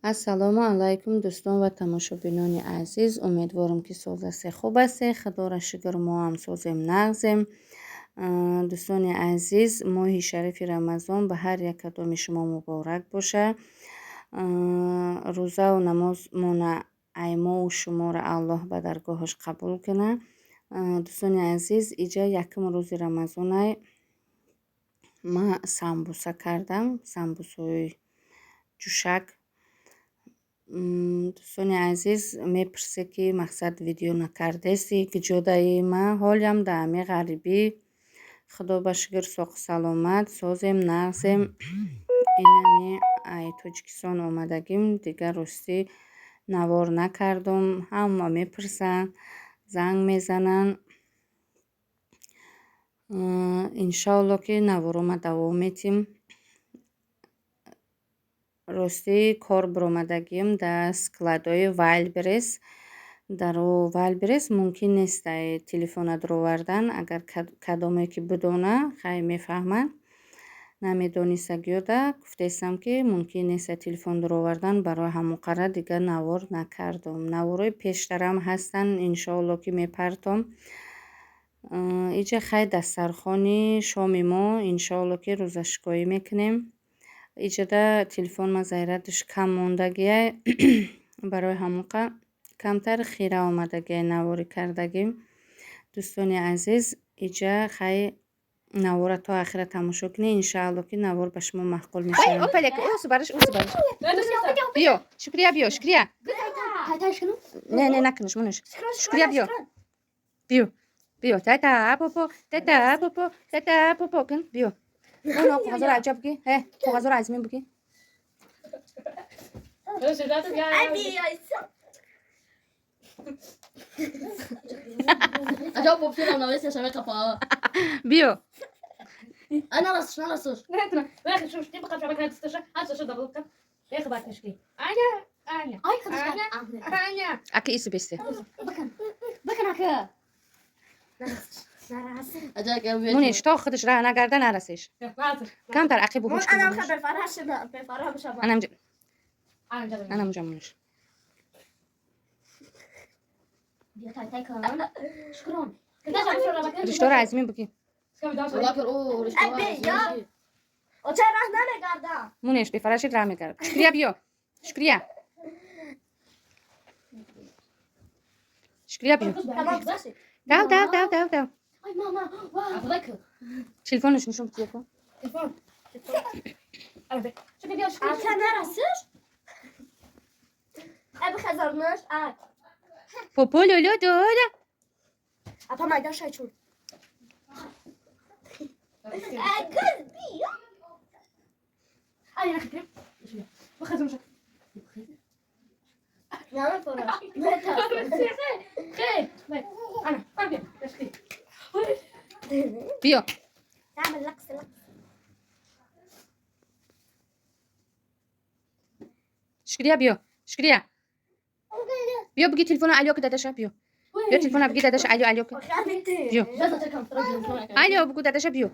Ассалому алайкум, дӯстон ва тамошобинони азиз. Умедворам, ки соз ҳастед, хуб ҳастед. Худоро шукр, мо ҳам созем, нағзем. Дӯстони азиз, моҳи шарифи Рамазон ба ҳар як кадоми шумо муборак боша. Рӯзаву намозмона аймову шуморо Аллоҳ ба даргоҳаш қабул кунад. Дӯстони азиз, иҷа якум рӯзи Рамазонай ман самбуса кардам, самбусаҳои ҷӯшак. Дӯстони азиз, мепурсед, ки мақсад видео накардеси, куҷодаи? Ман ҳолям дар ҳамин ғарибӣ, Худо ба шукр, соқу саломат, созем, нағзем. Инами ай Тоҷикистон омадагим, дигар ростӣ навор накардум. Ҳама мепурсанд, занг мезананд. Иншоалло, ки наворома давом метим. Ростӣ, кор биромадагим дар складҳои Вайлдберриз. Дар Вайлдберриз мумкин нест телефона дуровардан. Агар кадоме ки бидона, хай, мефаҳмад. Намедонистагиёда гуфтаистам, ки мумкин нест телефон дуровардан. Барои ҳамон қадр дигар навор накардум. Наворҳои пештарам ҳастанд, иншоалло, ки мепартом. Иҷа, хай, дастархони шоми мо, иншоалло, ки рӯзашикоӣ мекунем. Иҷода телефонма зарядаш кам мондагиай, барои ҳамон камтар хира омадагиай наворӣ кардагим. Дӯстони азиз, иҷа, хай, навора то ахира тамошо кунед. Иншоалло, ки навор ба шумо маъқул мешавад. Биё, Шукрия, биё, Шукрия. Не, не, накуниш, муниш. Шукрия, биё, биё, биё. Тата попо, тата попо, тата попо кун, биё. Оно коғазоро аҷаб буги, э, коғазоро аз мин буги. Биё. Аки ису бесте. Муниш, то худаш раҳ нагарда, нарасеш. Камтар ақибу ҳуш. Анамҷа муниш. Риштора аз мин буги. Мунеш, бефарашид, раҳ мегард. Шукрия, биё, Шукрия, Шукрия, биё. Дав, дав, дав, дав, дав. Телефонаш нишон бидия ку. Попо лоло дора. Апа, майда шайчун. Биё. Шукрия, биё, Шукрия, биё, буги телефона. Алё ки, дадаша, биё, биё, телефона буги, дадаша. Алё, алё ки, биё, алё бугу, дадаша, биё,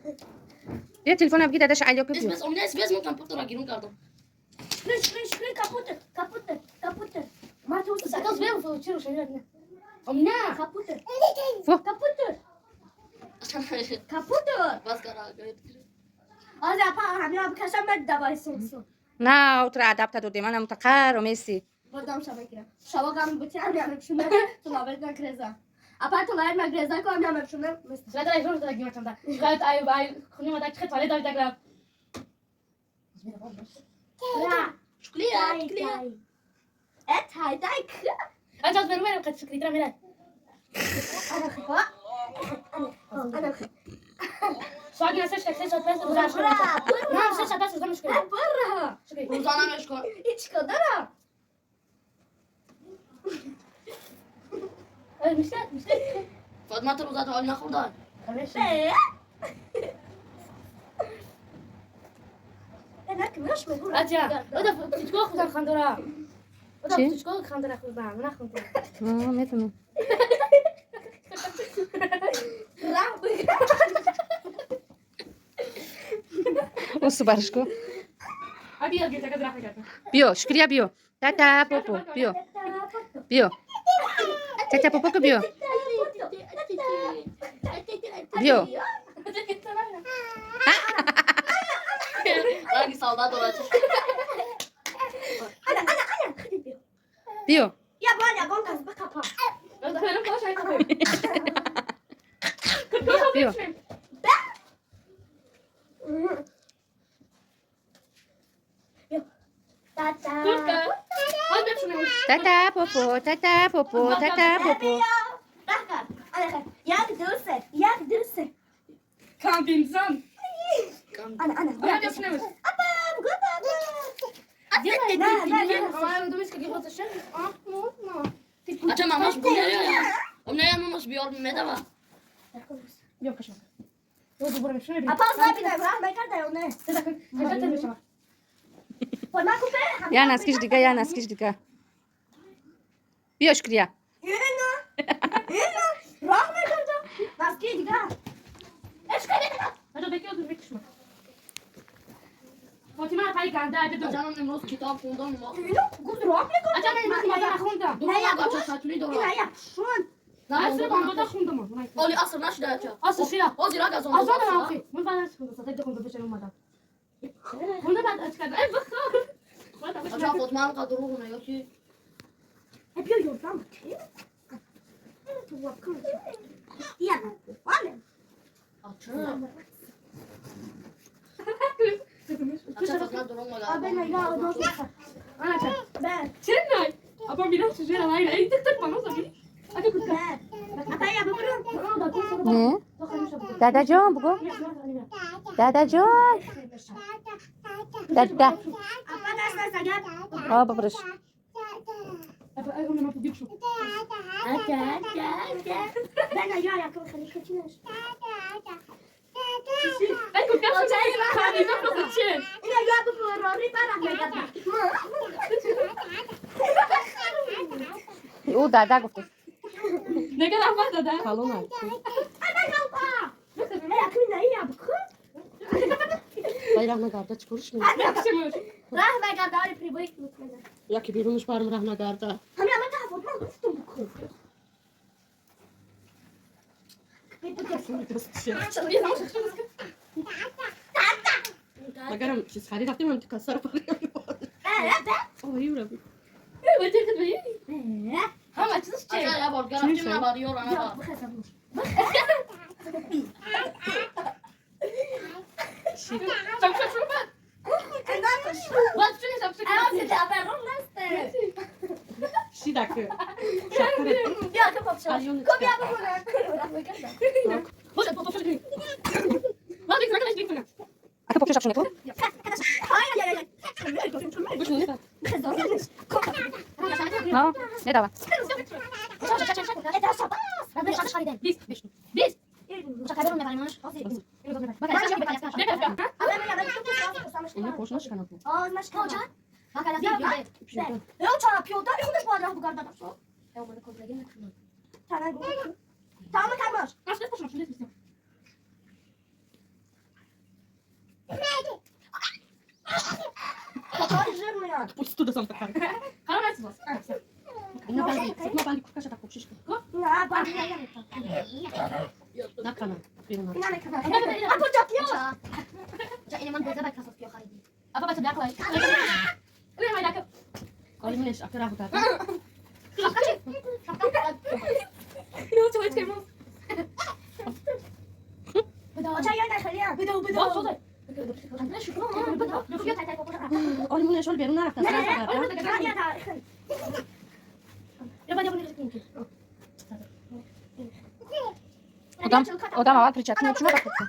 биё, телефона буги, дадаша, алё ки, биё. Фу. На, утра адабта додем, ана мутақар омеси. Чӣ? Метонам. Усу барш ку. Биё, Шукрия, биё, тата попо, биё, биё, тата попо ку, биё, биё. Ранги солдат дорад. Ана, ана, ана. Биё. Я бо ягон кас бикапам. Биё. Тата. Тата попо, тата попо, тата попо. Як, ду, се, як, ду, се. Кампинзан. Ана, ана. Апа, гопа. На, на, на. Ача мамаш бунея. Мамаш биёр медава. Апа, забина, раҳ мекарда ё не? Форма купе? Я наскиш дига, я наскиш дига. Биё, Шукрия. Ина. Ина. Раҳ мекарда. Наски дига. Ача ман имрӯз китоб хондам. Ина, гуфт раҳ мекарда. Ина як. Ача сатуни дорад. Ина як. Шун. Оли аср нашуда ача. Аср шуда. Ҳозир раг аз он. Ача Фотима анқа дурӯғ мегӯ ки Биё, ёрдам бите. Я. Вале. Ача. Ача Фотима дурӯғ мегӯ. Абе на я одно. Бе. Бе. Апа я бубурам. Не, дадаҷон, бугӯ, дадаҷон, дада. Апа даст даст агар. О, бубуриш. Ата, ата, ата. Бе на я як хали хачинаш. Ина я бубурам ри барах мегарда. Ӯ дада гуфт. Калона. Ана калпа. Э, акми на я бку. Вай раҳ нагарда, чӣ кориш мекунӣ? Раҳ мегарда, али прибой мекунад. Яке берунаш барм раҳ нагарда. Ҳамин ама тафот ман гуфтум бку. Магарам чиз харид рафтем, ҳам кассаро парем. Э, бе. Ой, юра. Э. Ача я бор гарафтим на бар ёра на Я бар. бухасам. Шидак. Шакуре. Ака попшо шапшо неку. Но, не дава. Ина кошнаш канаку. Пусть туда сам такая. Ина банди, сатма банди куркаша так попшишка. Накана. Берунаш. Оли минеш ака раҳ гарда. Оли минеш ол берун нарафта. Раҳ нагарда. Одам, одам аввал перчатка мепӯшад, баъд куртка.